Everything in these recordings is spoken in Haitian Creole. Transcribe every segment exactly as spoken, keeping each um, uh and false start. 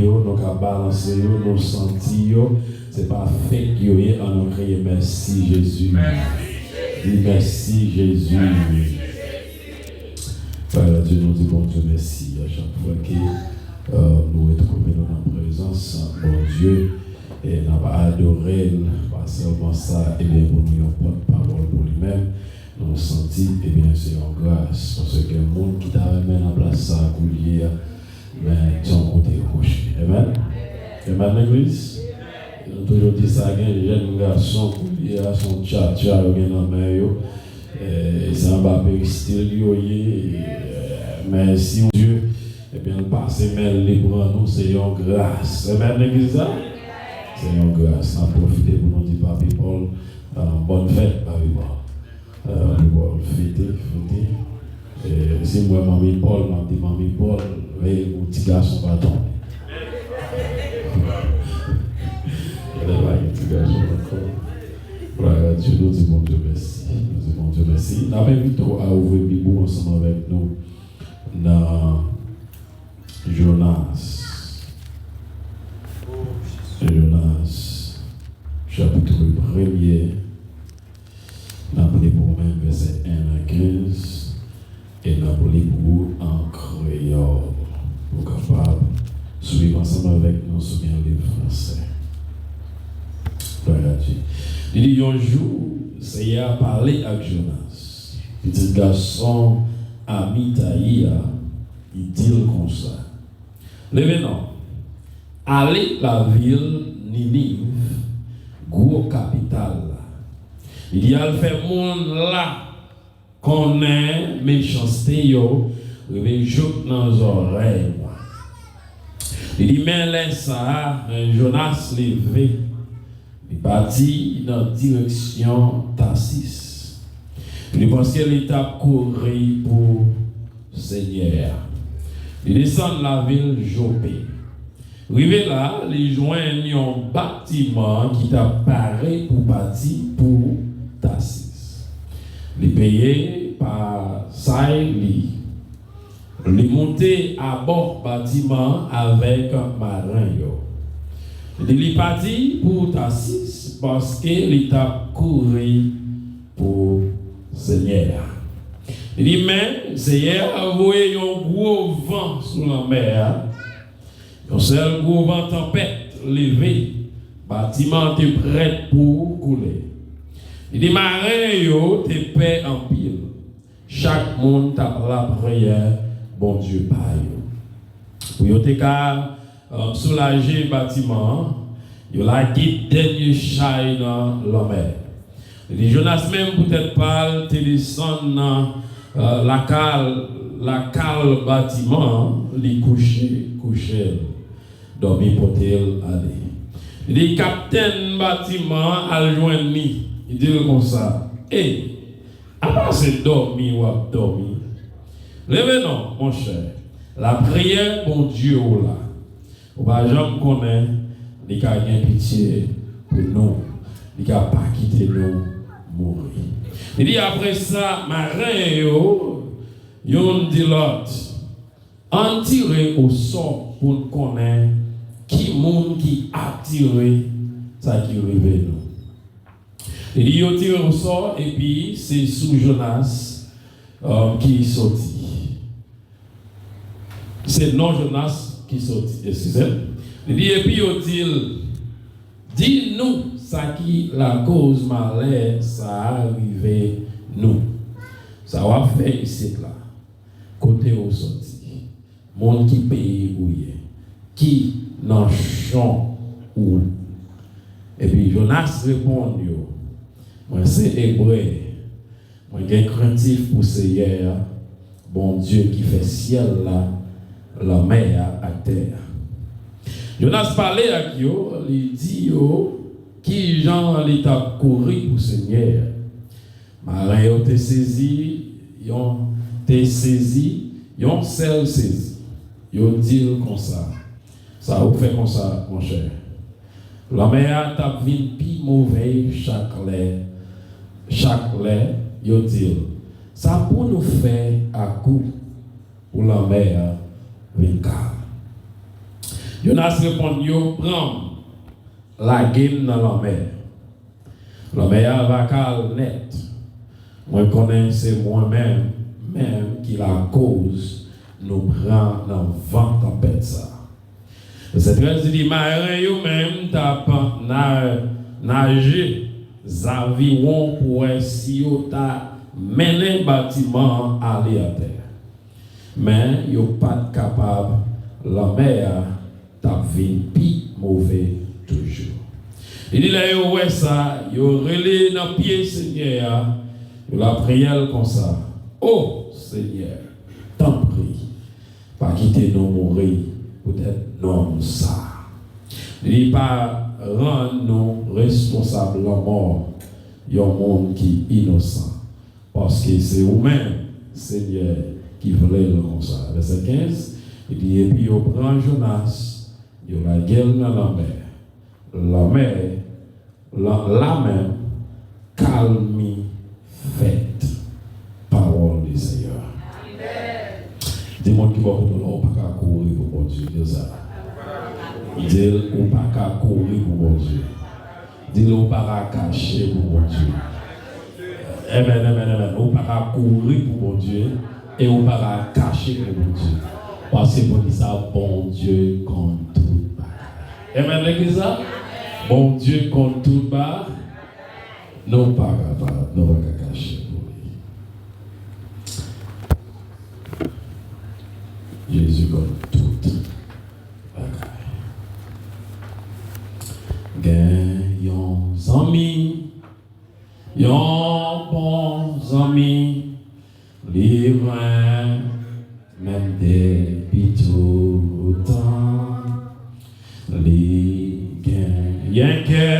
yo, nou ka balanse yo, nou santi yo. Se pa fake yo ye, an nou kriye mèsi Jezi. Di mèsi Jezi. Papa Dye, nou di Bondye mèsi a chak fwa ke euh, nou retwouve nou nan prezans Bondye e n ap adore l. Pa sèlman sa, ebyen, pou nou yon pòt pawòl pou li menm, nou santi, ebyen, se yon gras. Paske gen moun ki ta renmen nan plas sa a koulye a, men se yon kote yo kouche. Amen. Amen, legliz. Nou toujou di sa, gen jèn gason koulye a, se yon tchatcha yo gen nan men yo. E se anba peristil yo ye. E, men si yon Dye, ebyen, l pase men l, li pran nou, se yon gras. Amen, legliz la? Se yon gras. N ap pwofite pou nou di Papi Paul, euh, bòn fèt, Papi Paul. Euh, Papi Paul, fete, fete. E si m wè Manmi Paul, m ap di Manmi Paul, veye pou ti gason pa tonbe. Lè pa gen ti gason ankò. Glwa a Dye, nou di Bondye mèsi. Nou di Bondye mèsi. N ap envite w a ouvri Bib ou ansanm avèk nou nan Jonas. Jonas, chapit premye, n ap li pou ou menm vèsè en a kenz, e n ap li pou ou an kreyòl. Ou kapab swiv ansanm avèk nou sou yon liv fransè. Glwa a Dye. Li di, yon jou, Seyè a pale ak Jonas, pitit gason Amitayi a, li di l konsa, leve non, ale lavil Niniv, gwo kapital la. Li di, al fè moun la konnen mechanste yo rive jouk nan zòrèy mwen. Li di, men lè sa a, Jonas leve, li pati nan direksyon Tasis. Li panse li t ap kouri pou Senyè a. Li desann lavil Jope. Rive la, li jwenn yon batiman ki t ap pare pou pati pou Tasis. Li peye pasay li. Li moute abò batiman an avèk maren yo. Li di li pati pou Tasis paske li t ap kouri pou Senyè a. Li di, men Senyè a voye yon gwo van sou lanmè a. Yon sèl gwo van tanpèt leve, batiman an te prèt pou koule. Li di, maren yo te pè anpil. Chak moun t ap lapriyè Bondye pa yo. Pou yo te ka, euh, soulaje batiman an, yo lage dènye chay nan lanmè. Li di, Jonas menm, poutèt pa l, te desann nan, euh, lakal, lakal batiman an, li kouche kouche l, dòmi pote l ale. Li di, kaptèn batiman an al jwenn li, li di l konsa, e, apa se dòmi w ap dòmi? Leve non, monchè, lapriyè Bondye w la. Ou pa janm konnen, li ka gen pitye pou nou. Li ka pa kite nou mouri. Li di, apre sa, maren yo, youn di lòt, ann tire osò pou n konnen ki moun ki atire sa ki rive nou. Li di, yo tire osò, epi se sou Jonas, um, ki soti. Se non Jonas ki soti, eskize m. Li di, epi yo di l, di nou sa ki lakoz malè sa a rive nou. Sa w ap fè isit la? Kote w soti? Moun ki peyi ou ye? Ki nanchon ou? Epi Jonas reponn yo, mwen se Ebre. Mwen gen krentif pou Seyè a, Bondye ki fè syèl la, lanmè a ak tè a. Jonas pale ak yo, li di yo kijan li t ap kouri pou Senyè a. Maren yo te sezi, yon, te sezi, yon sèl sezi. Yo di l konsa, sa ou fè konsa, monchè? Lanmè a t ap vin pi move chak lè, chak lè, yo di l, sa pou nou fè ak ou pou lanmè a vin kalm? Yonas reponn yo, "Pran m, lage m nan lanmè. Lanmè a va kal nèt. Mwen konnen se mwen menm, menm ki lakoz nou pran nan van tanpèt sa." Vèsè trèz li di, "Maren yo menm t ap na-, naje zaviwon pou wè si yo ta mennen batiman an ale atè. Men yo pa t kapab, lanmè a t ap vin pi move toujou." Li di, lè yo wè sa, yo rele nan pye Senyè a, yo lapriyè l konsa, "O Senyè, tanpri, pa kite nou mouri poutèt nonm sa a. Li pa rann nou responsab lanmò yon moun ki inosan, paske se ou menm, Senyè, ki vle l konsa." Vèsè kenz, li di, "Epi yo pran Jonas, yo lage l nan lanmè. Lanmè, la, lamenm, kalmi fèt." Pawòl di Senyè a. Di moun ki bò kote w la, ou pa ka kouri pou Bondye. Di l sa. Di l, ou pa ka kouri pou Bondye. Di l, ou pa ka kache pou Bondye. Amèn, amèn, amèn. Ou pa ka kouri pou Bondye e ou pa ka kache pou Bondye. Paske poukisa? Bondye konn tout bagay. Amèn, legliz la? Bondye konn tout bagay. Nou pa kapab, nou pa ka kache pou li. Jezi konn tout bagay. Gen yon zanmi, yon bon zanmi, li renmen m depi toutan. Li genyen kè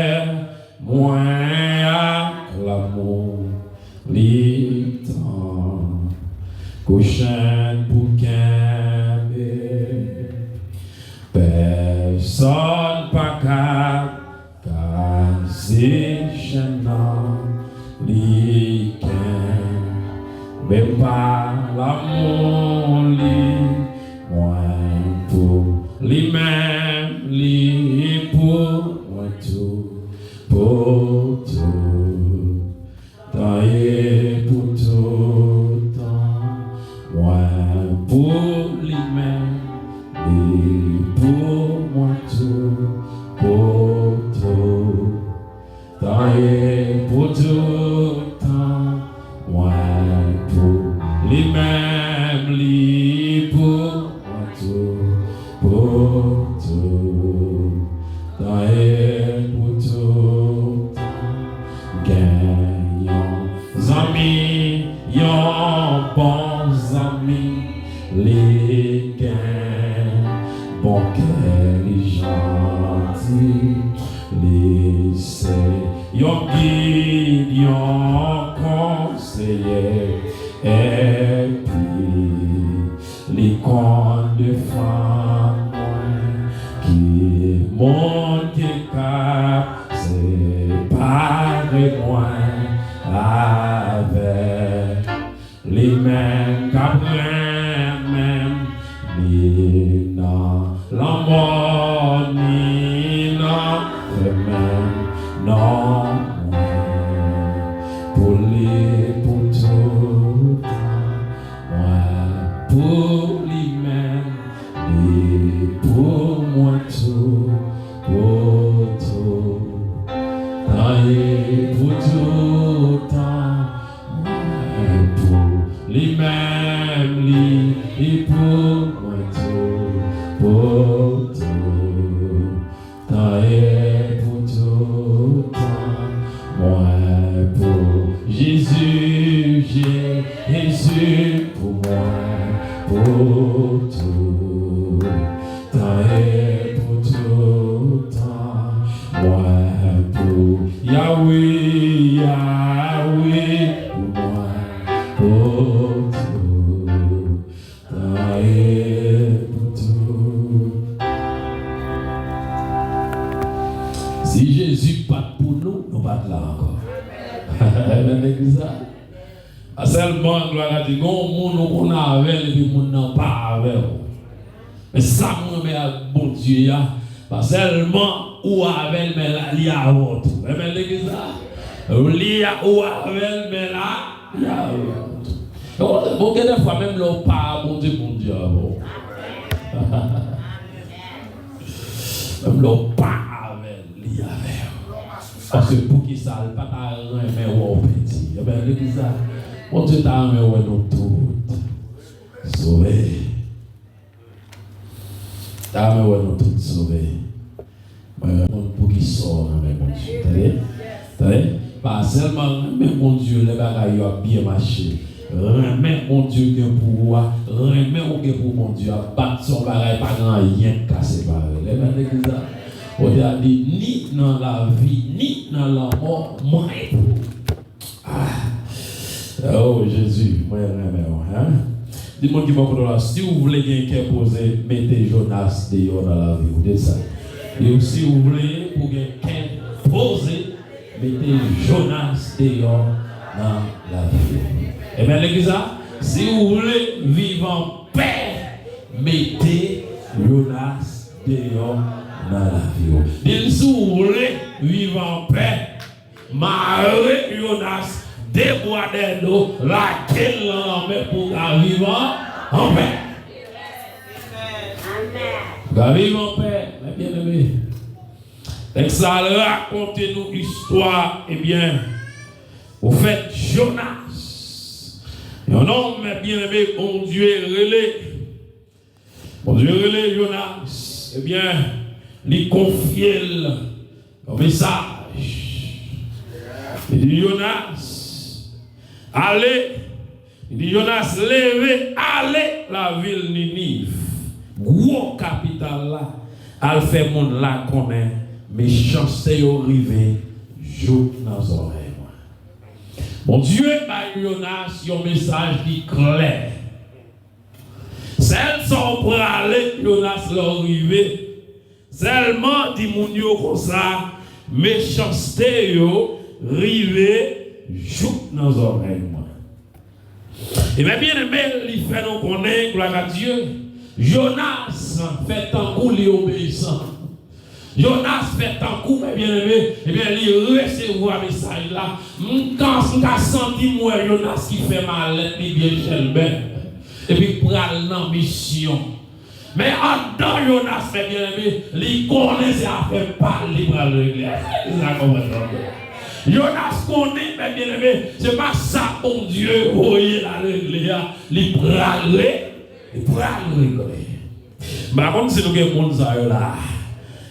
mwen ak lanmou li tan. Kou chenn pou kenbe, pèsonn pa ka kase chenn nan. Li kenbe m pa lanmou li, mwen pou li menm, li pou mwen tou, pou tou tan e pou tout tan. Mwen pou li menm, li pou mwen tou, pou tout tan e pou tout tan. Mwen pou li menm, li pou mwen tou, pou tout tan e pou tout tan. Gen yon zanmi, yon bon zanmi, li gen bon kè, li janti, li se yon gid, yon konseye, epi li konn defann mwen. Ki moun ki ka separe mwen avèk li menm k ap renmen m, ni nan lanmò, ni nan lanfè menm, non mwen pou li pou tout tan. Mwen pou li menm, li pou mwen tou, pou tout tan e pou tout tan. Mwen pou li menm, li, li pou mwen tou, pou tout tan e pou tout tan. Mwen pou Jezi, Jezi pou mwen, pou tout tan e pou tout tan. Mwen pou Yawe, Yawe pou mwen, pou tout tan e pou tout. Si Jezi pa t pou nou, nou pa t la ankò. Amèn, legliz la. A sèlman, glwa a Dye, gen yon moun ou konn avè l epi moun nan pa avè w. Sa m renmen ak Bondye a, pa sèlman ou avè l, men la, li avè w tou. Renmen legliz la? Li a, ou avè l, men la, li avè w tou. Bon, bon, gen de fwa, menm lè w pa a Bondye, Bondye avè w. Menm lè w pa avè l, li avè w. Paske poukisa l pa ta renmen wè w pèdi? Ebyen, legliz la, Bondye ta renmen wè nou tout sove. Ta renmen wè nou tout sove. Mwen reponn poukisa w renmen Bondye. Tande? Tande? Pa sèlman renmen Bondye lè bagay yo ap byen mache. Renmen Bondye gen pou ou a, renmen ou gen pou Bondye a, bat se yon bagay pa gen anyen k ka separe. Lè menm legliz la, Bondye a di ni nan lavi, ni nan lanmò, mwen pou ou. Ah. Oh, Jezi, mwen renmen w, hein? Di moun ki bò kote w la, si w vle gen kè poze, mete Jonas deyò nan lavi w. Di sa. Di w, si w vle pou gen kè poze, mete Jonas deyò nan lavi w. Ebyen, legliz la, si w vle viv anpè, mete Jonas deyò nan lavi w. Di l, si w vle viv anpè, mare Jonas de bwa dèyè do, lage l nan lanmè pou w ka viv an, anpè. Pou w ka viv anpè, mè byeneme. Tèks la rakonte nou istwa, ebyen, pwofèt Jonas. Yon nonm, mè byeneme, Bondye rele. Bondye rele Jonas, ebyen, li konfye l yon mesaj. Li di, Jonas, ale. Li di, Jonas, leve, ale lavil Niniv, gwo kapital la, al fè moun la konnen mechanste yo rive jouk nan zòrèy mwen. Bondye bay Jonas yon mesaj ki klè. Sèl sa w prale, Jonas, lè w rive, sèlman di moun yo konsa, mechanste yo rive jouk nan zòrèy mwen. E mè byeneme, li fè nou konnen, glwa a Dye, Jonas fè tankou li obeyisan. Jonas fè tankou, mè byeneme, ebyen, li resevwa mesaj la. M ka, m ka santi m wè Jonas ki fè malèt li byen chèlbè, epi pral nan misyon. Men anndan Jonas, mè byeneme, li konnen se afè pa l li pral regle. Èske legliz la konprann sa m di? Jonas konnen, mè byeneme, se pa sa Bondye voye l al regle a, li pral re-, li pral regle. M pa konn si nou gen moun sa yo la.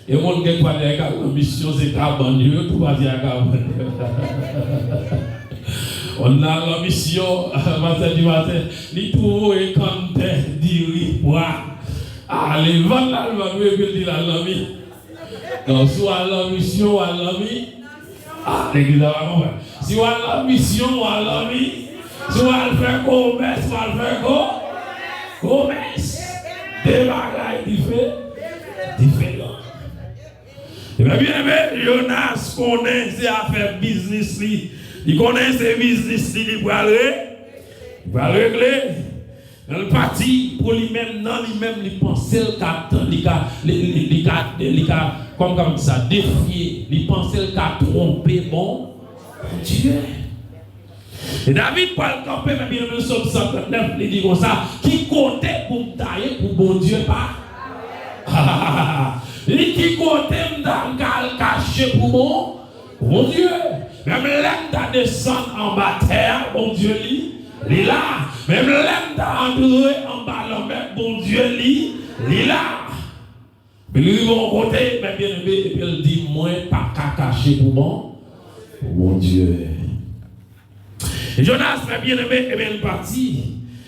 Gen moun gen pwatè ak misyon, se kabann yo, yo tou pati ak kabann yo. Moun nan lan misyon, pastè di maten, li tou voye kanntè, diri, pwa. Ale vann l al vann wi, epi l di l al lanmi. Donk, si w al lan misyon, w al lanmi. Ah, legliz la pa konprann. Si w al lan misyon, w al lanmi. Si w al fè komès, w al fè ko-, komès. De bagay dife-, diferan. Ebyen, byeneme, Jonas konnen se afè biznis li. Li konnen se biznis li, li pral re-, li pral regle. Lè l pati pou li menm, nan li menm, li panse l ka, li ka, li, li, li ka, li ka, kòman m ka di sa, defye. Li panse l ka twonpe bon, Bondye. E David pral kanpe, men byeneme, Sòm san trannèf, li di konsa, ki kote pou m ta ye pou Bondye pa? Li ki kote m ta, m ka al kache pou bon, Bondye? Menm lè m ta desann anba tè a, Bondye li, li la. Menm lè m ta antre anba lanmè, Bondye li, li la. Epi li rive yon kote, men byeneme, epi l di, mwen pa ka kache pou bon, pou Bondye. Jonas, men byeneme, ebyen, li pati.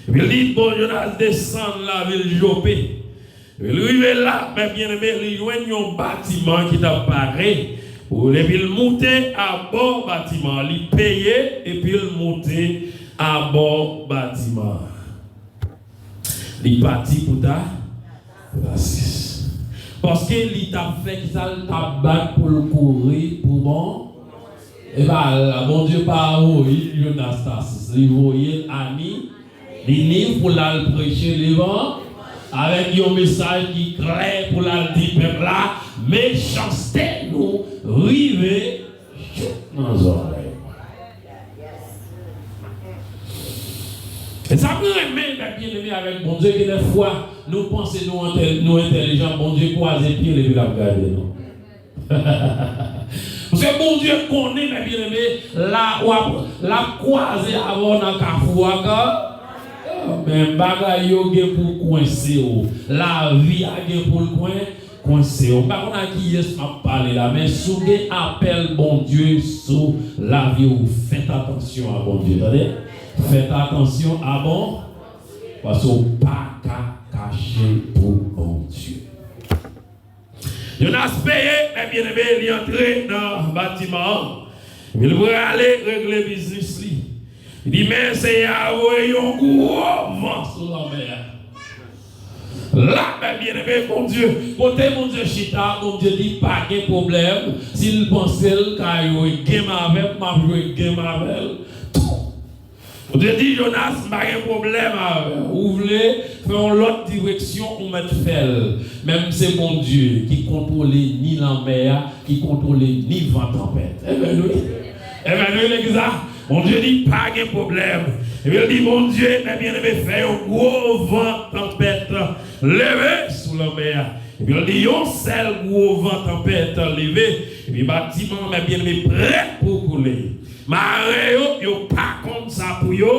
Epi li di, bon, Jonas desann lavil Jope. Epi li rive la, men byeneme, li jwenn yon batiman ki t ap pare. Epi l moute abò batiman an, li peye, epi l moute abò batiman an. Li pati pou Ta-, Tasis. Paske li t ap fè kisa? L t ap bat pou l kouri pou bon. E pa la, Bondye pa voye Jonas Tasis. Li voye l a Ni-, Niniv pou l al preche levan-, Avèk yon mesaj ki klè pou l al di pèp la, mechanste nou rive jouk nan zòrèy mwen. E sa m renmen, mè byeneme avèk Bondye, gen dèfwa nou panse nou entè-, nou entèlijan, Bondye kwaze pye l epi l ap gade nou. Paske Bondye konnen, mè byeneme, la w ap, l ap kwaze avè w nan kafou a, ka, men bagay yo gen pou kwense w. Lavi a gen pou l kwen, kwense w. M pa konn a kiyès m ap pale la, men si w gen apèl Bondye sou lavi w, fèt atansyon a Bondye, tande? Fèt atansyon a Bon-, paske w pa ka kache pou Bondye. Jonas peye, mè byeneme, li antre nan batiman an. Epi l prale regle biznis li. Li di, men Senyè a voye yon gwo van sou lanmè a. La, mè byeneme, Bondye, kote Bondye chita, Bondye di, pa gen pwoblèm. Si l panse l ka jwe game avè m, m ap jwe game avè l tou. Bondye di Jonas, m pa gen pwoblèm avè w. Ou vle fè yon lòt direksyon, ou mèt fè l. Men m se Bondye ki kontwole ni lanmè a, ki kontwole ni van tanpèt. Amen, wi. Amen, wi, legliz la. Bondye di, pa gen pwoblèm. Epi l di, Bondye, mè byeneme, fè yon gwo van tanpèt leve sou lanmè a. Epi l di, yon sèl gwo van tanpèt leve. Epi batiman, mè byeneme, prèt pou koule. Maren yo, yo pa konn sa pou yo,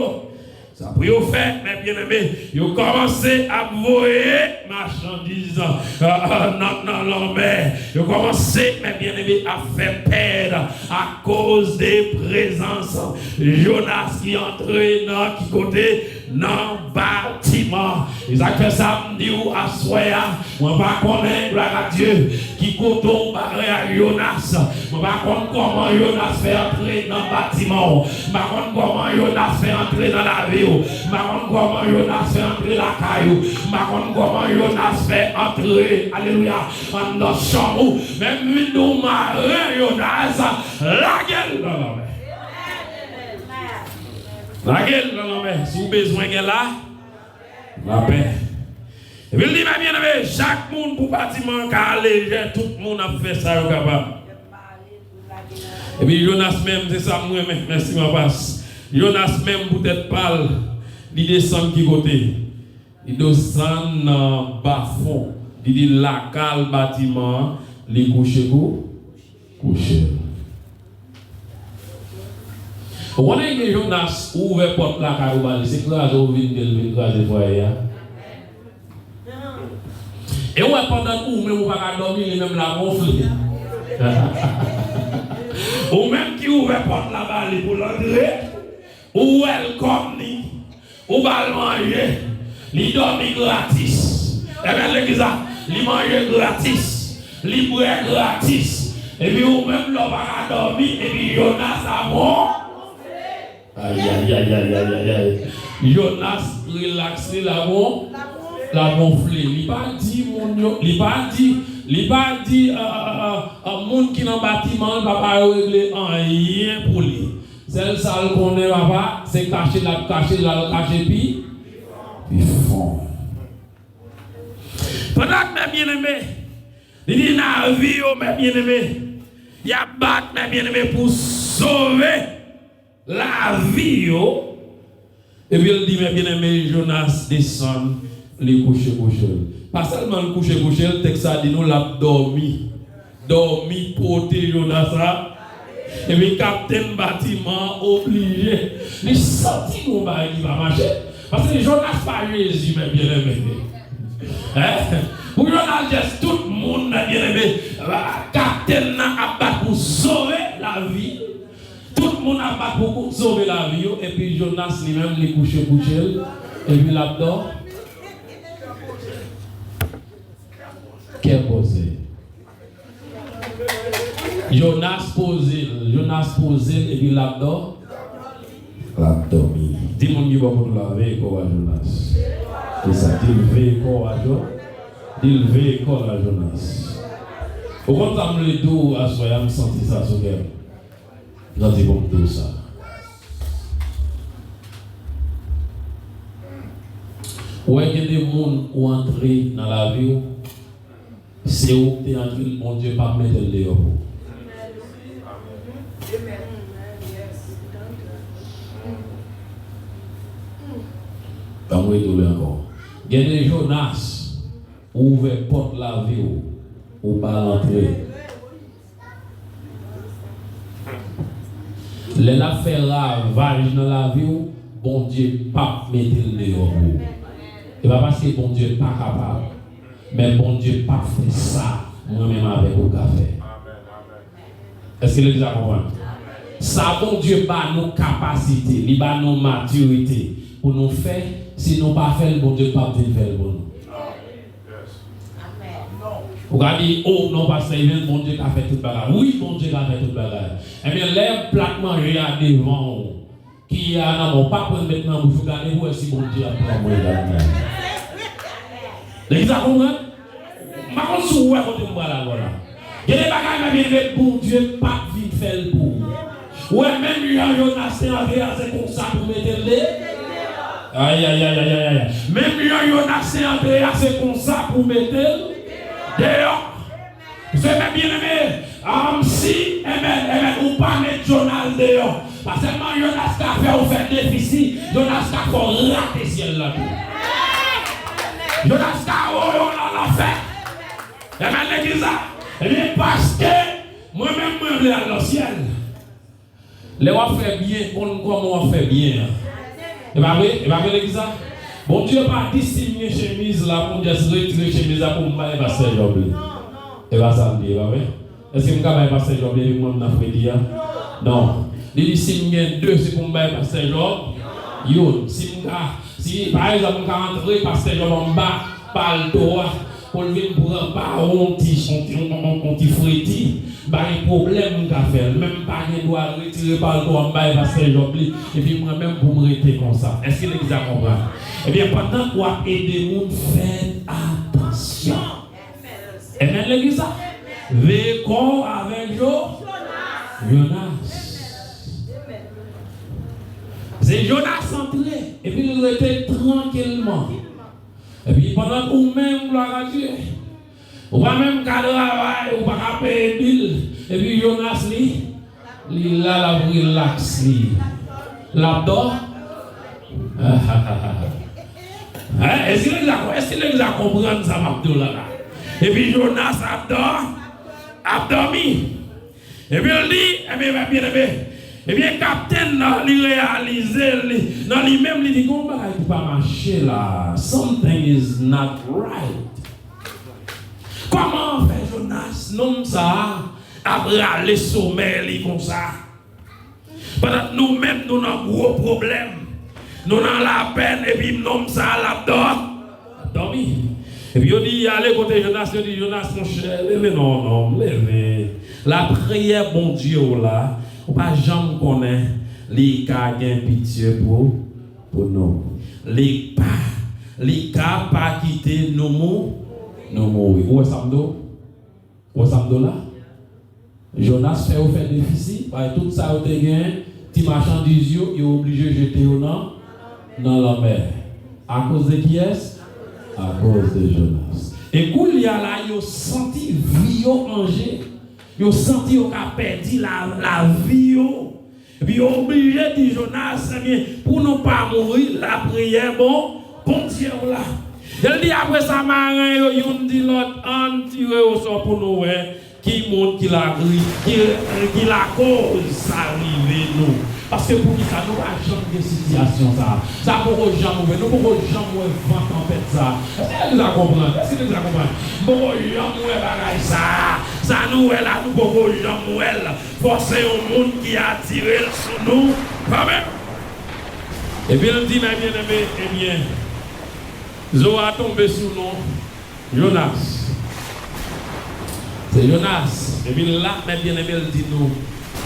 sa pou yo fè, mè byeneme. Yo kòmanse ap voye machandiz, euh, euh, nan, nan lanmè. Yo kòmanse, mè byeneme, ap fè pèd akoz de prezans Jonas ki antre nan ki kote? Nan batiman. E sa k fè sa m di w aswè a, mwen pa konnen, glwa a Dye, ki kote w bare ak Jonas. Mwen pa konn kòman Jonas fè antre nan batiman w. M pa konn kòman Jonas fè antre nan lavi w. M pa konn kòman Jonas fè antre lakay ou. M pa konn kòman Jonas fè antre, alelouya, anndan chanm ou. Men m vin di w, maren Jonas, lage l nan lanmè. Lage l nan lanmè. Si w bezwen gen la, lapè. Epi l di, mè byeneme, chak moun pou batiman an ka ale lejè, tout moun ap fè sa yo kapab. Epi Jonas menm, se sa m renmen. Mèsi, Mapas. Jonas menm, poutèt pa l, li desann ki kote? Li desann nan bafon. Li di lakal batiman an, li kouche kou-, kouche l. Ou konnen gen Jonas, ou ouvè pòt lakay ou ba li, se kraze ou vin gen l vin kraze fwaye a. E ou wè pandan ou menm ou pa ka dòmi, li menm l ap wonfle. Ou menm ki ouvè pòt la ba li pou l antre, ou welcome li. Ou ba l manje, li dòmi gratis. Amen, legliz la, li manje gratis, li bwè gratis. Epi ou menm lè w pa ka dòmi, epi Jonas ap won-, ay, ay, ay. Jonas rilaks, li la won-, la wonfle. Li pa di moun yo, li pa di, li pa di, euh, euh, euh, euh, moun ki nan batiman an, papa yo regle anyen pou li. Sèl sa l konnen, papa, se kache l ap kache, l al kache pi, pi fon. Pandan k, mè byeneme, li di lavi yo, mè byeneme, y ap bat, mè byeneme, pou sove lavi yo. Epi l di, mè byeneme, Jonas desann, li kouche kouche l. Pa sèlman l kouche kouche l, tèks la di nou l ap dòmi. Dòmi pote Jonas la. Epi kaptenn batiman an oblije. Li santi gon bagay ki pa mache. Paske Jonas pa Jezi, mè byeneme. Hein? Pou Jonas jès tout moun, mè byeneme, kaptenn nan ap bat pou sove lavi. Tout moun ap bat pou sove lavi yo, epi Jonas li menm, li kouche kouche l, epi l ap dò-, kè poze. Jonas poze l, Jonas poze l, epi l ap dò-, l ap dòmi. Di moun ki bò kote w la, veye kò w a Jonas. Se sa, di l veye kò w a Jo-, di l veye kò l a Jonas. Ou konn sa m vle di w aswè a, m santi sa sou kè m. Tande pou m di w sa. Ou wè, gen de moun ou antre nan lavi w, se ou ki te antre l, Bondye p ap mete l deyò pou ou. Ban m redouble ankò. Gen de Jonas, ou ouvè pòt lavi w, ou ba l antre. Lè l ap fè ravaj nan lavi w, Bondye p ap mete l deyò pou ou. E pa paske Bondye pa kapab, men Bondye p ap fè sa mwen menm avèk ou ka fè. Èske legliz la konprann? Sa Bondye ba nou kapasite, li ba nou matirite pou nou fè, si nou pa fè l, Bondye p ap vin fè l pou nou. Ou ka di, "Oh non, pastè Iven, Bondye ka fè tout bagay." Wi, Bondye ka fè tout bagay. Ebyen, lè plat manje a devan w, kiyè a nan men w, pa pran l met nan bouch ou, gade pou w wè si Bondye ap pran manje a nan men w. Legliz la konprann? M pa konn si w wè kote m pral avè w la. Gen de bagay, mwen byen, Bondye p ap vin fè l pou ou. Ou wè, menm jan Jonas te antre a, se konsa pou mete l de. Ay, ay, ay, ay, ay, ay. Menm jan Jonas te antre a, se konsa pou mete l deyò. Se men byeneme, um, si, amen, amen, ou pa met Jonas deyò. Pa sèlman Jonas ka fè ou fè defisi, Jonas ka fè w rate syèl la tou. Jonas ka voye w nan lanfè. Amen, legliz la. Ebyen, paske mwen menm, mwen vle al nan syèl. Lè w ap fè byen, konn kòman w ap fè byen an. E pa vre? E pa vre, legliz la? Bondye pa di si m gen chemiz la, pou m just retire chemiz la pou m bay pastè Job li. E pa sa l di, e pa vre? Èske m ka bay pastè Job li epi mwen m nan fredi a? Non. Li di si m gen de, se pou m bay pastè Job youn. Si m ka, si, pa egzanp, m ka antre pastè Job anba palto a, pou l vin pran pa yon ti, yon ti, yon, yon, yon ti fredi, m pa gen pwoblèm, m ka fè l. Men m pa gen dwa retire palto a, m bay pastè Job li, epi mwen menm pou m rete konsa. Èske legliz la konprann? Ebyen, pandan w ap ede moun, fè atansyon. Amen, legliz la. Veye kò w avèk Jo-, Jonas. Se Jonas antre, epi l rete trankilman. Epi pandan ou menm, glwa a Dye, ou pa menm ka travay, ou pa ka peye bil, epi Jonas li, li la, l ap rilaks li. L ap dò. Hein, èske legliz la, èske legliz la konprann sa m ap di w la la? Epi Jonas ap dò, ap dòmi. Epi l di, ebyen, byeneme, ebyen, kaptenn nan, li reyalize, li, nan li menm, li di, "Gen yon bagay ki pa mache la. Something is not right." Kòman fè Jonas, nonm sa a, ap rale somèy li konsa? Pandan nou menm, nou nan gwo pwoblèm. Nou nan lapèn, epi nonm sa a, l ap dò-, dòmi. Epi yo di, ale kote Jonas, yo di, "Jonas, monchè, leve non, non, leve." Lapriyè Bondye w la, ou pa janm konnen li ka gen pitye pou, pou nou. Li pa, li ka pa kite nou mou-, nou mouri. Ou wè sa m di w? Ou wè sa m di w la? Jonas fè yo fè defisi, bay tout sa yo te genyen, ti machandiz yo, yo oblije jete yo nan, nan lanmè. Akoz de kiyès? Akoz de Jonas. E koulye a la, yo santi vi yo an je. Yo santi yo ka pèdi la, lavi yo. Epi yo oblije di Jonas, ebyen, pou nou pa mouri, lapriyè bon, Bondye w la. E l di, apre sa, maren yo youn di lòt, ann tire osò pou nou wè ki moun ki la, ki, ki lakoz sa rive nou. Paske poukisa nou pa janm gen sitiyasyon sa a? Sa poko janm rive, nou poko janm wè van tanpèt sa a. Èske legliz la konprann? Èske legliz la konprann? M poko janm wè bagay sa a. Sa nou wè la, nou poko janm wè l. Fò se yon moun ki atire l sou nou kanmenm. Epi l di, men byeneme, ebyen, zo a tonbe sou nou, Jonas. Se Jonas. Epi la, men byeneme, l di nou,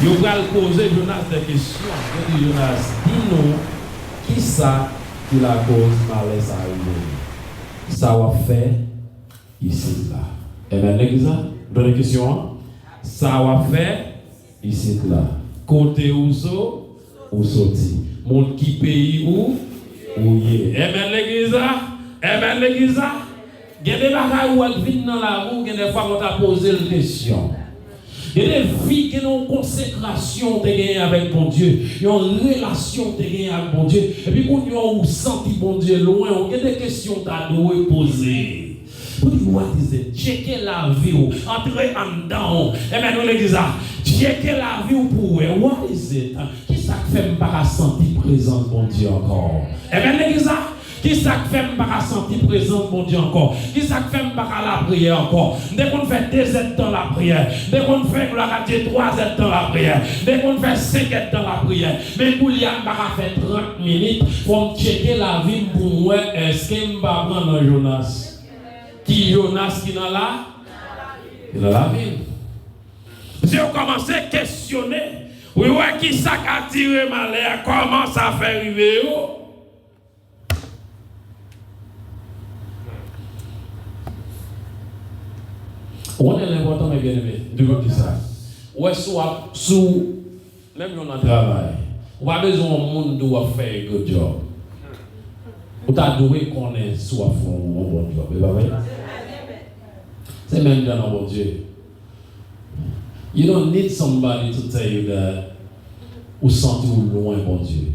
yo pral poze Jonas de kesyon. Yo di Jonas, di nou, kisa ki lakoz malè sa a rive nou? Sa w ap fè isit la. Amen, legliz la? Tande kesyon an. Sa w ap fè isit la? Kote ou so-, ou soti? Moun ki peyi ou, ou ye? Amen, legliz la? Amen, legliz la. Gen de bagay ou wè k vin nan lavi w, gen de fwa ou ta poze l kesyon. Gen de vi, gen yon konsekrasyon w te genyen avèk Bondye, yon relasyon w te genyen ak Bondye, epi kounye a ou santi Bondye lwen w, gen de kesyon w ta dwe poze. Pou di, what is it? Tcheke lavi w, antre anndan w. Amen, wi, legliz la. Tcheke lavi w pou w wè, what is it? Kisa k fè m pa ka santi prezans Bondye ankò? Amen, legliz la. Kisa k fè m pa ka santi prezans Bondye ankò? Kisa k fè m pa ka lapriyè ankò? M te konn fè de zèdtan lapriyè. M te konn fè, glwa a Dye, twa zèdtan lapriyè. M te konn fè senk èdtan lapriyè. Men koulye a, m pa ka fè trant minit. Fò m tcheke lavi m pou m wè èske m pa pran nan Jonas. Ki Jonas ki nan la? Ki nan lavi m. Misye yo kòmanse kesyone. Wi, wè kisa k atire malè a, kòman sa fè rive yo. Ou konnen l enpòtan, men byeneme, m toujou di sa. Ou wè, si w ap, si w, menm jan nan travay, ou pa bezwen yon moun di w ap fè a good job. Ou ta dwe konnen si w ap fè yon, yon bon job, e pa vre? Se menm jan nan Bondye. You don't need somebody to tell you that ou santi w lwen Bondye.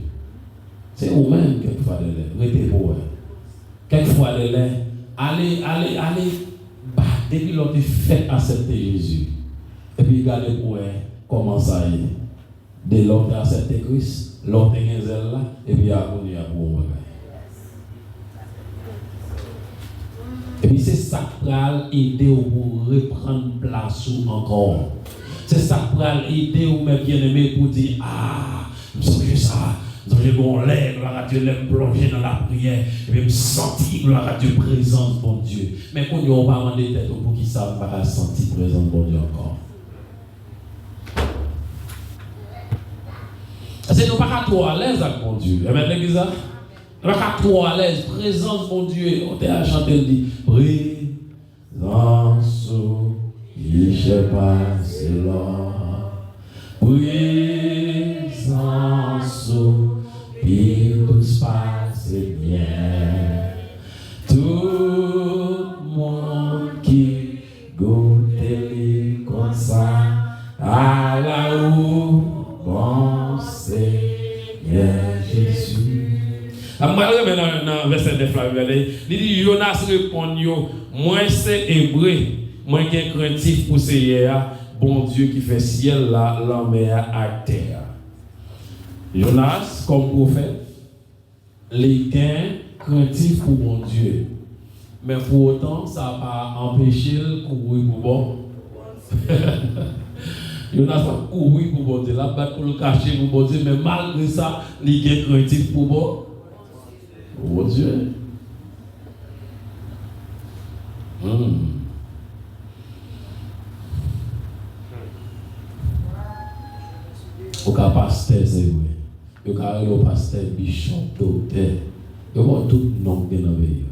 Se ou menm kèk fwa de lè. Rete pou wè. Kèk fwa de lè, ale, ale, ale, ba, depi lè w te fèk aksepte Jezi. Epi gade pou wè kòman sa ye. De lè w te aksepte Kris, lè w te gen zèl la, epi a kounye a pou yon bagay. Epi se sa k pral ede w pou w reprann plas ou ankò. Se sa k pral ede w, men byeneme, pou w di, a, m sonje sa, m sonje gen yon lè, glwa a Dye, lè m plonje nan lapriyè, epi m santi, glwa a Dye, prezans Bondye. Men kounye a, w pa mande tèt ou, poukisa m pa ka santi prezans Bondye ankò? Paske nou pa ka twò alèz ak Bondye. Amen, legliz la? Nou pa ka twò alèz. Prezans Bondye, yon te al chante, l di, prezans ou pi chè pase lò. Prezans ou pi dous pase myèl. Tout moun ki goute li konsa, ala ou bon, Senyè Jezi. A, mwen renmen nan, nan vèsè nèf la, li di, Jonas reponn yo, mwen se Ebre, mwen gen krentif pou Senyè a, Bondye ki fè syèl la, lanmè a ak tè a. Jonas, kòm pwofèt, li gen krentif pou Bondye. Men pou otan, sa pa anpeche l kouri pou bon. Jonas ap kouri pou Bondye. L ap bat pou l kache pou Bondye, men malgre sa, li gen krentif pou bon. Pou Bondye. Hmm. Ou ka pastè, se vre. Yo ka rele w pastè, bishop, doktè. Yo ba w tout non k gen nan peyi a.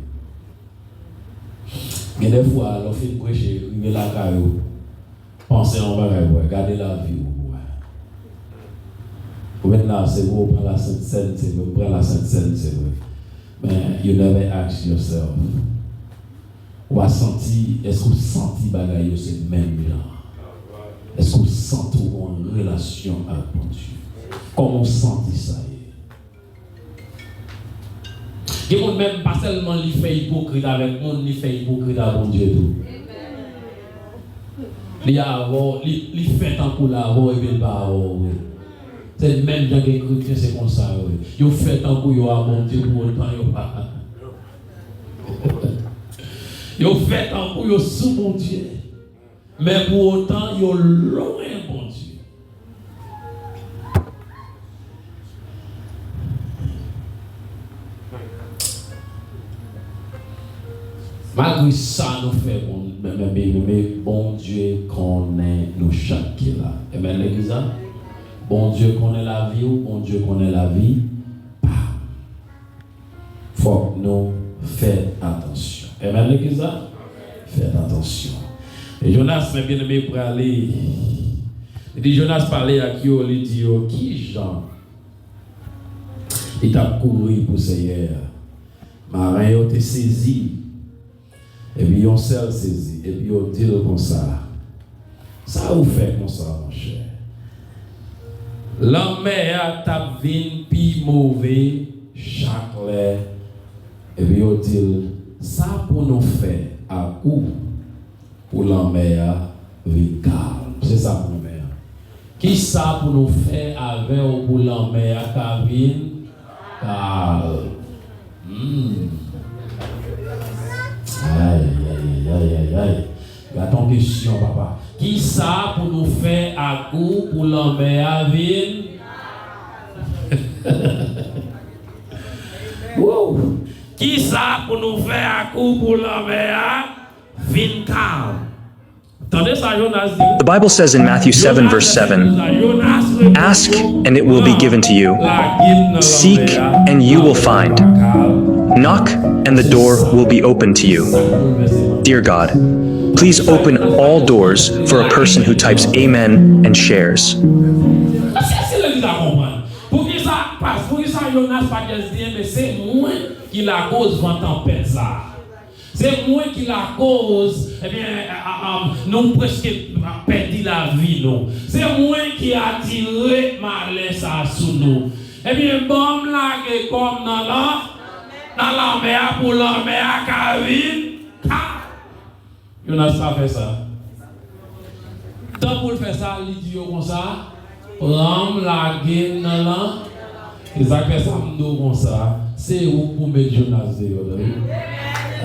Gen de fwa, lè w fin preche, rive lakay ou, panse yon bagay pou w wè, gade lavi w pou w wè. Ou menm la, se vre, ou pran la Sent Sèn, se vre, ou pran la Sent Sèn, se vre. Men, you never ask yourself. Ou pa santi, èske w santi bagay yo se menm jan? Èske w santi w gen yon relasyon ak Bondye? Kòman w santi sa ye? Gen moun menm, pa sèlman li fè ipokrit avèk moun, li fè ipokrit a Bondye tou. Li avè w, li, li fè tankou l avè w, epi l pa avè w vre. Se menm jan gen kretyen, se konsa yo ye. Yo fè tankou yo a Bondye, pou otan yo pa. Yo fè tankou yo sou Bondye, men pou otan yo lwen Bondye. Malgre sa nou fè, bon, men, men, men, men, men Bondye konnen nou chak ki la. Amen, legliz la. Bondye konnen lavi w, Bondye konnen lavi pa m. Fòk nou fè atansyon. Amen, legliz la? Fè atansyon. E Jonas, men byeneme, prale. Li di, Jonas pale ak yo, li di yo, ki jan li t ap kouri pou Senyè a? Maren yo te sezi. Epi yon sèl sezi. Epi yo di l konsa, "Sa ou fè konsa, monchè?" Lanmè a t ap vin pi move chak lè. Epi yo di l, "Sa pou nou fè ak ou pou lanmè a vin kalm?" Se sa pou lanmè a. Kisa pou nou fè avè w pou lanmè a ka vin kalm? Hmm. Ay, ay, ay, ay, ay, ay. Gade yon kesyon, papa. Kisa pou nou fè ak ou pou lanmè a vin? Woo! Kisa pou nou fè ak ou pou lanmè a vin kalm? Tande sa Jonas di. The Bible says in Matthew seven, verse seven, "Ask, and it will be given to you. Seek, and you will find. Knock, and the door will be open to you." Dear God, please open all doors for a person who types amen and shares. Èske se legliz la konprann? Poukisa, pas-, poukisa Jonas pa t jis di, "Enben, se mwen ki lakoz van tanpèt sa a"? Se mwen ki lakoz, ebyen, a, a, a, nou prèske pèdi lavi nou. Se mwen ki atire malè sa a sou nou. Ebyen, ban m lage kò m nan lan-, nan lanmè a pou lanmè a ka vin ka. Jonas pa fè sa. Tan pou l fè sa, li di yo konsa, "Pran m, lage m nan lan." Se sa k fè sa m di w konsa, se ou k pou met Jonas deyò, tande.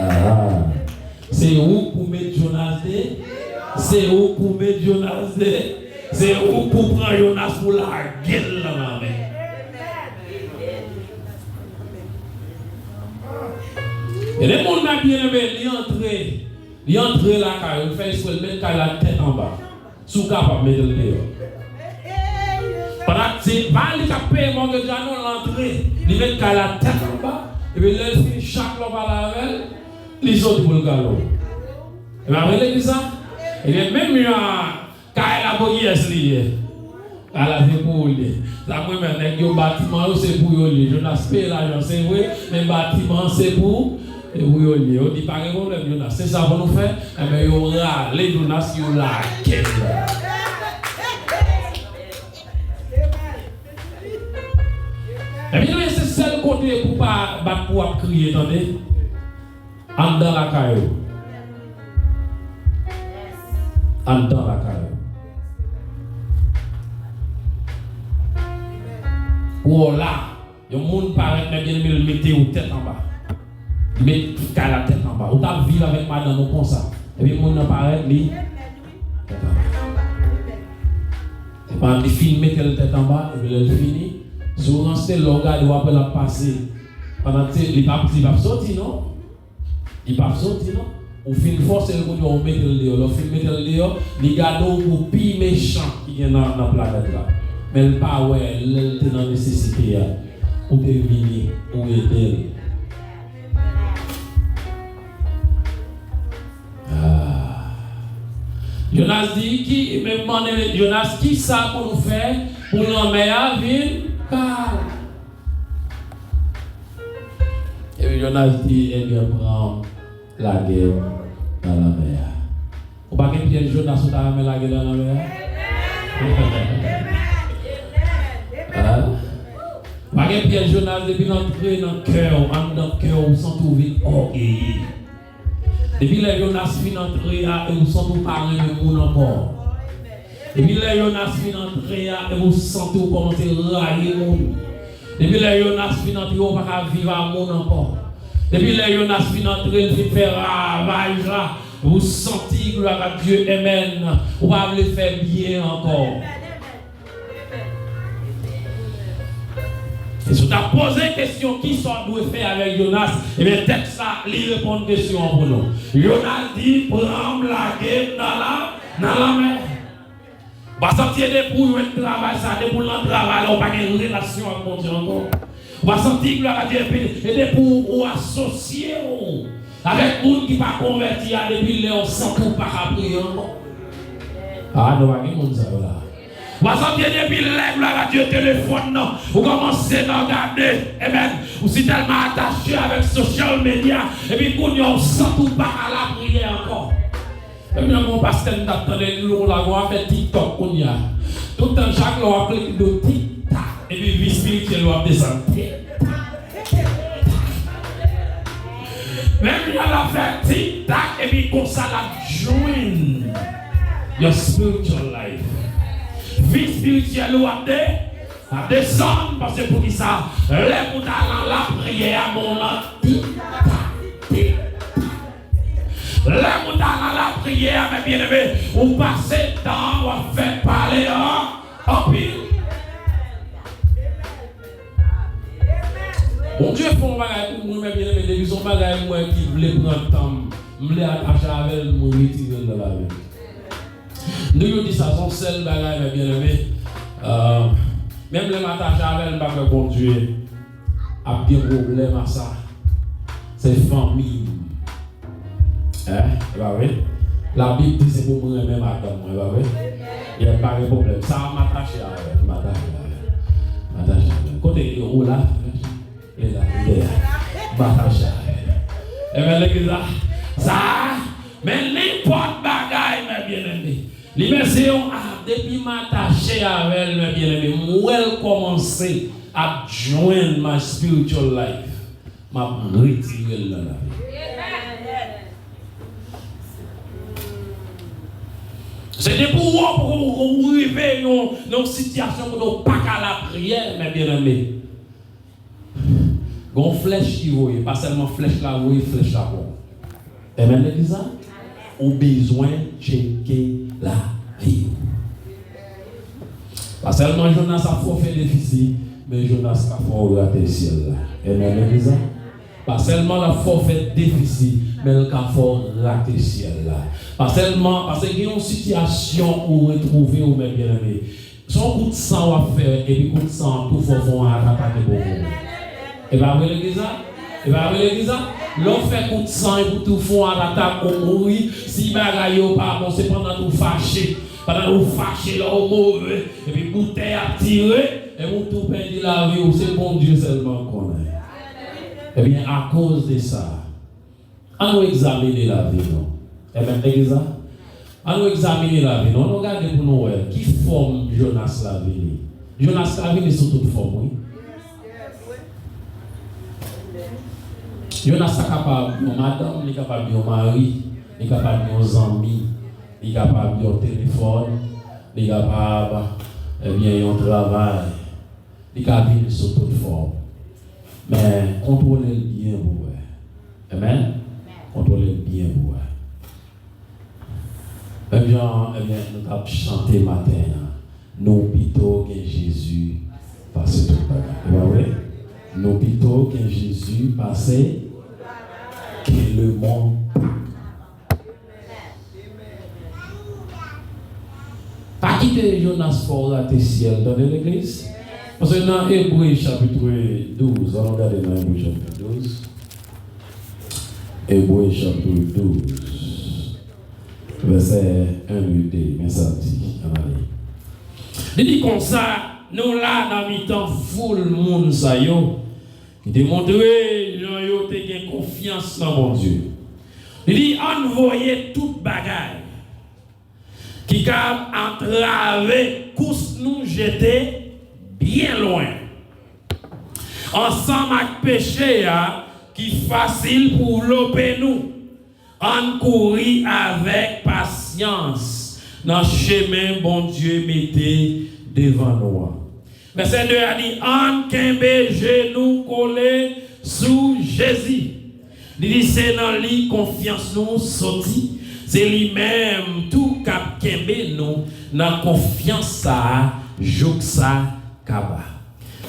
Ah. Se ou k pou met Jonas de-, se ou k pou met Jonas de-, se ou k pou pran Jonas pou lage l nan lanmè. E lè moun nan byen enbe, li antre. Li antre lakay ou, li fè espre l met kay la tèt anba. Si w kapab, mete l deyò. Pandan se pa li k ap peye mortgage la non, l antre. Li met kay la tèt anba. Epi lè l fini, chak lè w pale avè l, li soti pou l gade w. E pa vre legliz sa? Ebyen, menm jan kay la pou kiyès li ye? Ala se pou ou li ye. Sa mwen menm, nèg yo batiman yo se pou yo li ye. Jonas peye lajan, se vre, men batiman an se pou, se pou yo li ye. Yo di pa gen pwoblèm, Jonas. Se sa pou nou fè? Enben, yo rale Jonas, yo lage l. Ebyen, se sèl kote pou pa bat pou ap kriye, tande. Anndan lakay ou. Anndan lakay ou. Ou la, yon moun parèt, men byeneme, l mete ou tèt anba. Li met kay la tèt anba. Ou t ap viv avèk madanm ou konsa. Epi moun nan parèt, li tèt anba. Epi li fin mete l tèt anba, epi lè l fini, si w ranse, lè w gade, w ap wè l ap pase. Pandan ke li p ap, li p ap soti, non. Li p ap soti non. Ou fin fòse l kounye a, ou mete l deyò. Lè w fin mete l deyò, li gade w pou pi mechan ki gen nan, nan planèt la. Men l pa wè lè l te nan nesesite a, ou te vini, ou ede l. Ah. Jonas di, ki, men mande Jonas, kisa pou nou fè pou lanmè a vin kalm? Epi Jonas di, ebyen, pran m, lage m nan lanmè a. Ou pa gen pyès Jonas ou ta renmen lage nan lanmè a? Hein? Ou pa gen pyès Jonas depi l antre nan kè w, anndan kè w, ou santi w vin ògeye. Depi lè Jonas fin antre a, e ou santi w pa renmen moun ankò. Depi lè Jonas fin antre a, e ou santi w kòmanse rayi moun. Depi lè Jonas fin antre, ou pa ka viv a moun ankò. Depi lè Jonas fin antre, l fin fè ravaj la, e ou santi, gloire à Dieu, amen, ou pa vle fè byen ankò. E si w ta poze kesyon, kisa w dwe fè avèk Jonas? Ebyen, tèks sa, li reponn kesyon an pou nou. Jonas di, pran m, lage m nan la, nan lanmè. Ou pa santi e depi w jwenn travay sa, depi w nan travay la, ou pa gen relasyon ak Bondye ankò. Ou pa santi, gloire à Dieu, epi, e depi w, ou asosye w avèk moun ki pa konvèti a, depi lè w santi w pa ka priye ankò. Ah, nou pa gen moun sa yo la. Ou pa santi depi lè, glwa a Dye, telefòn nan, ou kòmanse nan gade, amen. Ou si tèlman atache avèk social media, epi kounye a ou santi ou pa ka lapriyè ankò. Menm jan gon pastè m t ap tande, li di w konsa, gon afè TikTok kounye a. Tout tan, chak lè w ap klike do TikTok, epi vi espirityèl ou ap desann. Menm jan l ap fè TikTok, epi konsa l ap drain your spiritual life. Vi espirityèl ou ap de, ap desann, paske poukisa? Lè pou ta nan lapriyè a, bon, nan TikTok, TikTok. Lè pou ta nan lapriyè a, men byeneme, ou pase tan w ap fè pale an anpil. Bondye fè yon bagay pou mwen, men byeneme, depi se yon bagay mwen ki vle pran tan m, m vle atache avè l, m retire l nan lavi m. M toujou di sa, se yon sèl bagay, men byeneme, euh, menm lè m atache avè l, m pa kwè Bondye ap gen pwoblèm a sa. Se fanmi m. Hein? E pa vre? Labib di se pou m renmen madanm mwen, e pa vre? Yè, m pa gen pwoblèm. Sa a, m atache avè l, m atache avè l. M atache avè l. Kote yo, ou la? E la, li la. M atache avè l. Amen, legliz la. Sa a, men nenpòt bagay, men byeneme. Li men se yon, ah, depi m atache avè l, men byeneme, m wè l kòmanse ap drain my spiritual life. M ap retire l nan lavi. Se depi w, w, w, w rive yon, yon sitiyasyon kote w pa ka lapriyè, men byeneme. Gon flèch ki voye, pa sèlman flèch la voye, flèch la pran w. Amen, legliz la? Ou bezwen tcheke lavi w. Pa sèlman Jonas ap fè w fè defisi, men Jonas ka fè w rate syèl la. Amen, legliz la? Pa sèlman l ap fè w fè defisi, men l ka fè w rate syèl la. Pa sèlman, paske gen yon sitiyasyon ou retwouve w, men byeneme, se yon kout san w ap fè, epi kout san an tou fè w fè yon atatak epi w mouri. E pa vre, legliz la? E pa vre, legliz la? Lè w fè kout san epi w tou fè yon atatak, ou mouri, si bagay yo pa bon, se pandan tou fache. Pandan ou fache, lè w move, epi boutèy ap tire, epi w tou pèdi lavi w, se Bondye sèlman k konnen. Ebyen, akoz de sa, ann nou egzamine lavi nou. Amen, legliz la? Ann nou egzamine lavi nou. Ann nou gade pou nou wè ki fòm Jonas la vini. Jonas ka vini sou tout fòm, wi. Jonas ta kapab yon madanm, li kapab yon mari, li kapab yon zanmi, li kapab yon telefòn, li kapab, ebyen, yon travay. Li ka vin sou tout fòm. Men, kontwole l byen pou w wè. Amen? Kontwole l byen pou w wè. Menm jan, ebyen, nou t ap chante maten an, nou pito gen Jezi pase tout bagay. E pa vre? Nou pito gen Jezi pase ke lemonn. Pa kite Jonas fè w rate syèl, tande legliz. Paske nan Ebre chapit douz, ann nou gade nan Ebre chapit douz. Ebre chapit douz, vèsè en, li di, men sa l di, ann ale. Li di konsa, nou la nan mitan foul moun sa yo, ki te montre jan yo te gen konfyans nan Bondye. Li di, ann voye tout bagay ki kab antrave kous nou jete byen lwen, ansanm ak peche a ki fasil pou vlope nou. Ann kouri avèk pasyans nan chemen Bondye mete devan nou an. Vèsè de a di, ann kenbe je nou kole sou Jezi. Li di, se nan li konfyans nou soti. Se li menm tou k ap kenbe nou nan konfyans sa a jouk sa kaba.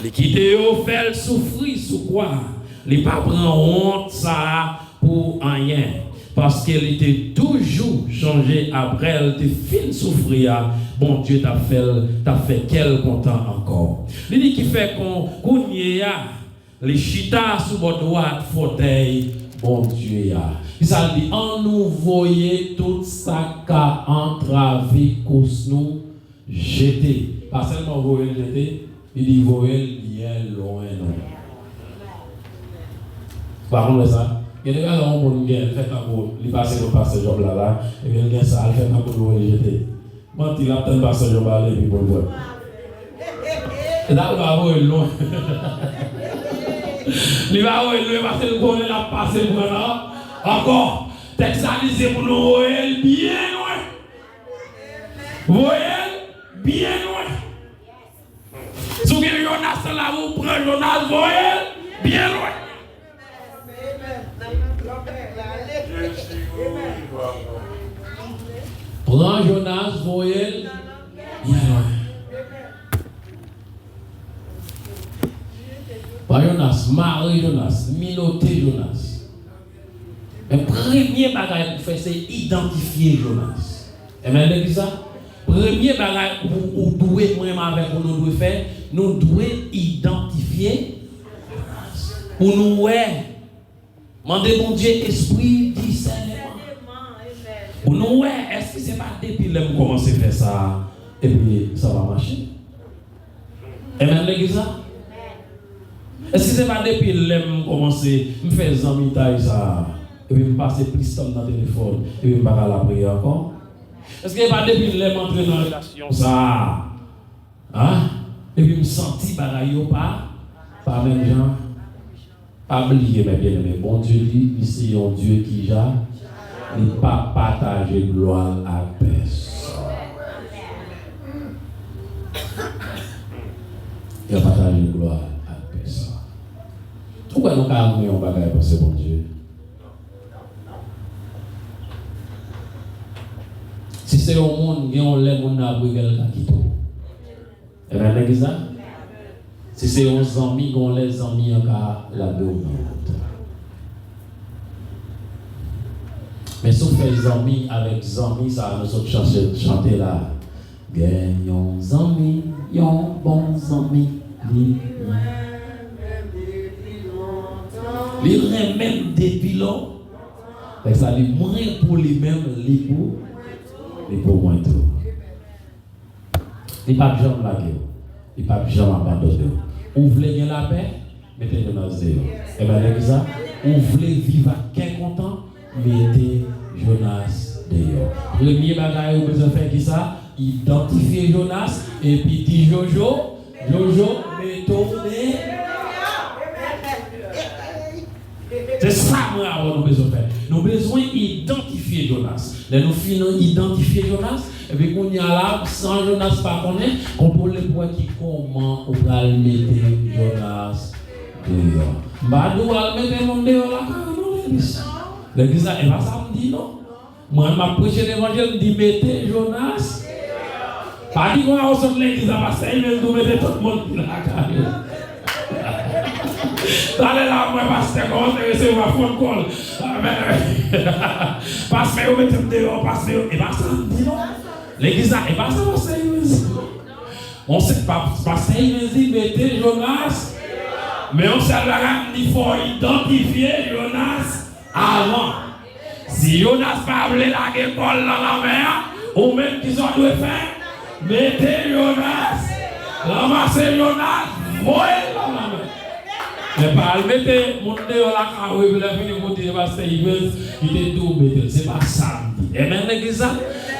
Li kite yo fè l soufri sou kwa a. Li pa pran wont sa a pou anyen. Paske li te toujou chonje apre l te fin soufri a, Bondye t ap fè l, t ap fè kè l kontan ankò. Li di ki fè kon, kounye a, li chita sou bò dwat fotèy Bondye a. Kisa l di? Ann nou voye tout sa k ka antrave kous nou jete. pa sèlman voye l jete, li di voye l byen lwen nou. Ou pa konn wè sa? Gen de bagay yon moun gen, l fè tankou li pase kot pastè Job la la, epi l gen sa, l fè tankou l voye l jete. Manti, l ap tann pastè Job ale epi pou l pran. E sa, l pa voye l lwen. Li pa voye l lwen paske l konnen l ap pase l pran nan ankò. Tèks la di se pou nou voye l byen lwen. Voye l byen lwen. Si w gen Jonas nan lavi w, pran Jonas, voye l byen lwen. Pran Jonas, voye l byen lwen. Pran Jonas, mare Jonas, minote Jonas. Men premye bagay pou fè se idantifye Jonas. Amen, legliz la? Premye bagay ou, ou dwe, mwen menm avèk ou, nou dwe fè, nou dwe idantifye Jonas. Pou nou wè, mande Bondye espri disèneman. Pou nou wè, èske se pa depi lè m kòmanse fè sa, epi sa pa mache? Amen, legliz la? Èske se pa depi lè m kòmanse, m fè zanmitay sa a, epi m pase plis tan m nan telefòn, epi m pa ka lapriyè ankò? Èske se pa depi lè m antre nan relasyon sa a, a, epi m santi bagay yo pa, pa menm jan? Pa bliye, mè byeneme, Bondye li, li se yon Dye ki ja, li pa pataje glwa l ak pèsonn. Li pa pataje glwa l ak pèsonn. Ou kwè nou ka renmen yon bagay pase Bondye? Si se yon moun, gen yon lè moun nan ap regrèt l ka kite w. Amen, legliz la? Si se yon zanmi, gon lè zanmi an ka lage w nan wout. Men si w fè zanmi avèk zanmi sa a nou sot chante, chante la, gen yon zanmi, yon bon zanmi, li, li renmen m depi lon. Lè sa li mwen pou li menm, li pou, li pou mwen tou. Li p ap janm lage w. Li p ap janm abandone w. Ou vle gen lapè? Mete Jonas deyò. Ebyen, legliz la, ou vle viv ak kè kontan? Mete Jonas deyò. Premye bagay ou bezwen fè kisa? Idantifye Jonas, epi di Jojo, Jojo, mete w deyò. Se sa mwen avè w nou bezwen fè. Nou bezwen idantifye Jonas. Lè nou fin idantifye Jonas, epi kounye a la, san Jonas pa konnen, kontwole pou wè ki kòman ou pral mete Jonas deyò. M pa di w al mete moun deyò lakay ou non, legliz. Legliz la, e pa sa m di non. Mwen, m ap preche levanjil, m di mete Jonas. Pa di konsa ou sot legliz la, pastè Ives di w mete tout moun lakay ou. Talè la, mwen, pastè kòmanse resevwa phone call. Amèn. Pastè yo mete m deyò, pastè yo. E pa sa m di non. Legliz la, e pa sa pastè Ives di. On se pa, pastè Ives di mete Jonas. Men yon sèl bagay, m di fò w idantifye Jonas. Avan. Si Jonas pa vle lage kò l nan lanmè a, ou menm ki sa w dwe fè? Mete Jonas, ranmase Jonas, voye l nan lanmè. Men pa al mete moun deyò lakay ou epi lè fini pou di se pastè Ives ki te di w mete l. Se pa sa m di. Amen, legliz la?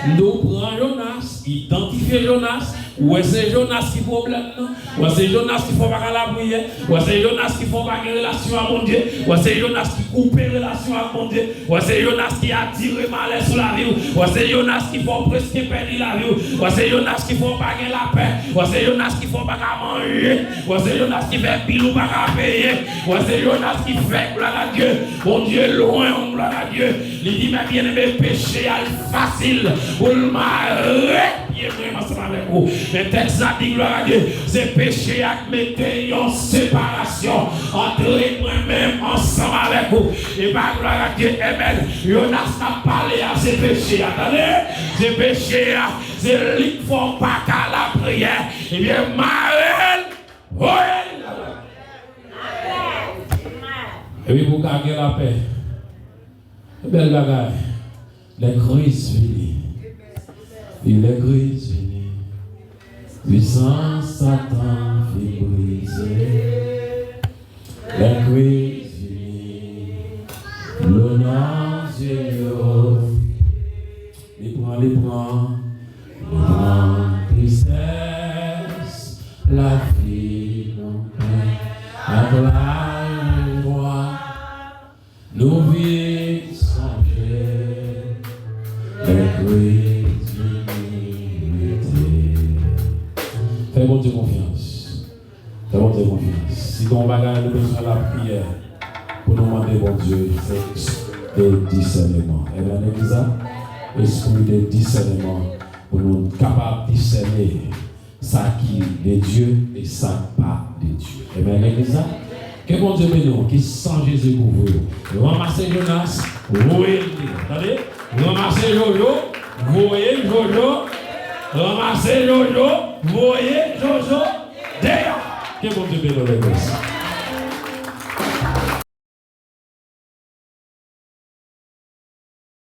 M di w pran Jonas, idantifye Jonas, ou wè se Jonas ki pwoblèm nan. Ou wè se Jonas ki fè w pa ka lapriyè. Ou wè se Jonas ki fè w pa gen relasyon ak Bondye. Ou wè se Jonas ki koupe relasyon ak Bondye. Ou wè se Jonas ki atire malè sou lavi w. Ou wè se Jonas ki fè w prèske pèdi lavi w. Ou wè se Jonas ki fè w pa gen lapè. Ou wè se Jonas ki fè w pa ka manje. Ou wè se Jonas ki fè bil ou pa ka peye. Ou wè se Jonas ki fè, glwa a Dye, Bondye lwen w, glwa a Dye. Li di, mè byeneme, peche a l fasil pou l mare pye mwen ansanm avèk ou. Men tèks la di, glwa a Dye, se peche a k mete yon separasyon ant mwen menm ansanm avèk ou. E pa glwa a Dye, amèn. Jonas k ap pale a, se peche a, tande? Se peche a, se li k fè w pa ka lapriyè. Ebyen, mare l, voye l. Epi pou w ka gen lapè. Bèl bagay. Lè Kris vini. Wi, lè Kris vini. Pwisans Satan fin brize. Lè Kris vini, lona zye yo. Li pran, li pran, li pran tristès lavi nou plen ak lajwa. Nou vin sonje lè Kris vini rete. Fè Bondye konfyans. Fè Bondye konfyans. Si gen yon bagay nou bezwen lapriyè pou nou mande Bondye, se de disèneman. Amen, legliz la? Espri de disèneman pou nou kapab disène sa ki de Dye e sa k pa de Dye. Amen, legliz la? Ke Bondye beni w, ke san Jezi kouvri w. Ranmase Jonas, voye l deyò. Tande? Ranmase Jojo, voye Jojo. Ranmase Jojo, voye Jojo deyò. Ke Bondye beni w, legliz.